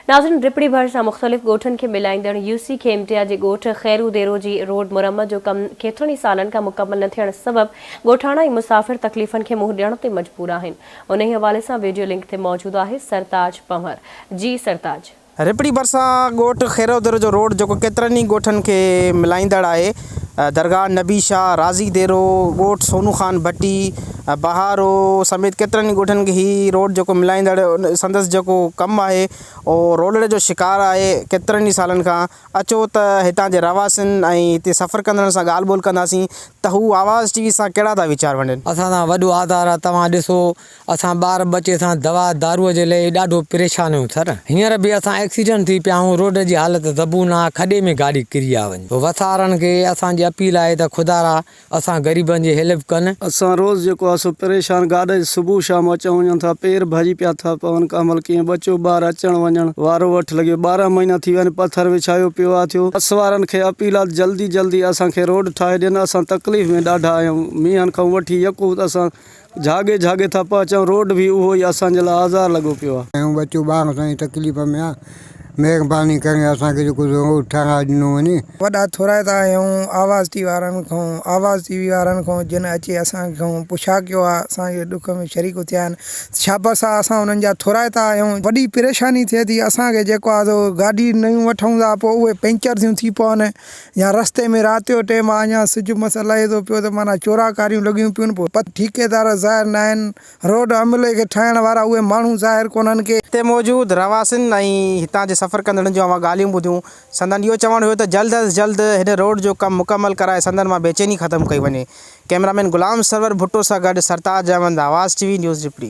ناظرين رپڙي ڀرسان مختلف ڳوٺن کي ملائيندڙ يو سي کيمٽيا جي ڳوٺ خيرو ديرو جي روڊ مرمت جو ڪم ڪيترن ئي سالن کان مڪمل نه ٿيڻ سبب ڳوٺاڻا ۽ مسافر تڪليفن کي منهن ڏيڻ تي مجبور آهن انهي حوالي سان ويڊيو لنڪ تي موجود آهي سرتاج پنهور جي سرتاج. رپڙي ڀرسان ڳوٺ خيروديرو جو روڊ جيڪو ڪيترن ئي ڳوٺن کي ملائيندڙ آهي درگاهه نبي شاهه، راضي ديرو، ڳوٺ سونو خان ڀٽي، بهارو سميت ڪيترن ئي ڳوٺن کي هي روڊ جيڪو ملائيندڙ سندس جيڪو ڪم آهي اهو رولڙي جو شڪار آهي ڪيترن ئي سالن کان اچو ته هتان جي رهواسين ۽ هتي سفر ڪندڙن سان ڳالهه ٻولهه ڪنداسين ته هو آواز ٽي وي سان ڪهڙا ٿا ويچار ونڊين. اسان سان وڏو آزار آ توهان ڏسو اسان ٻار ٻچي سان دوا دارو جي لئي ڏاڍو پريشان آهيون سر هينئر به اسان ايڪسيڊنٽ ٿي پيا آهيون روڊ جي حالت زبون آ کڏي ۾ گاڏي ڪري آ وڃي وسارن کي اسان جي اپيل آهي ته خدارا اسان غريبن جي هيلپ ڪن. اسان روز جيڪو آ سو پريشان گاڏي صبح شام اچڻ وڃن ٿا پير ڀڄي پيا ٿا پون ڪا مھل ڪيئن ٻچو ٻار اچڻ وڃڻ وارو وٺ لڳيو 12 مھينا ٿي ويا آھن پٿر وڇايو پيو آ ٿيو بس وارن کي اپيل آ ته جلدي جلدي اسان کي روڊ ٺاھي ڏين اسان تڪليف ۾ ڏاڍا آھيون مينھن کان وٺي يڪو اسان جهاڳي جهاڳي ٿا پهچون، روڊ به اهو ئي اسان جي لاء آزار لڳو پيو آهي. ۽ ٻچو ٻار اسان جي تڪليف ۾ آ مهرباني ڪري اسان کي جيڪو سو روڊ ٺهرائي ڏنو وڃي. وڏا ٿورائتا آهيون آواز ٽي وارن کان آواز ٽي وي وارن کان جن اچي اسان کان پڇا ڪيو آ اسان جي ڏک ۾ شريڪ ٿيا آهن شابس آ اسان انهن جا ٿورائتا آهيون وڏي پريشاني ٿئي ٿي اسان کي جيڪو آ سو گاڏي نيون وٺون ٿا پوء اهي پنچر ٿيون ٿي پون يا رستي ۾ رات جو ٽيم آ اڃا سج مس لهي ٿو پيو ته معنيٰ چورا ڪاريون لڳيون پيون پوء پر ٺيڪيدار ظاهر ناهن روڊ عملي کي ٺاهڻ وارا اهي ماڻهو ظاهر ڪونهن ڪي. هتي موجود رهواسين ۽ هتان جي سفر ڪندڙن جون اوهان ڳالهيون ٻڌيون سندن اهو چوڻ هيو ته جلد از جلد هن روڊ جو ڪم مڪمل ڪرائي سندن مان بيچيني ختم ڪئي وڃي ڪئميرامين غلام سرور ڀٽو سان گڏ Sartaj Ahmed Awaz T V news Ripri.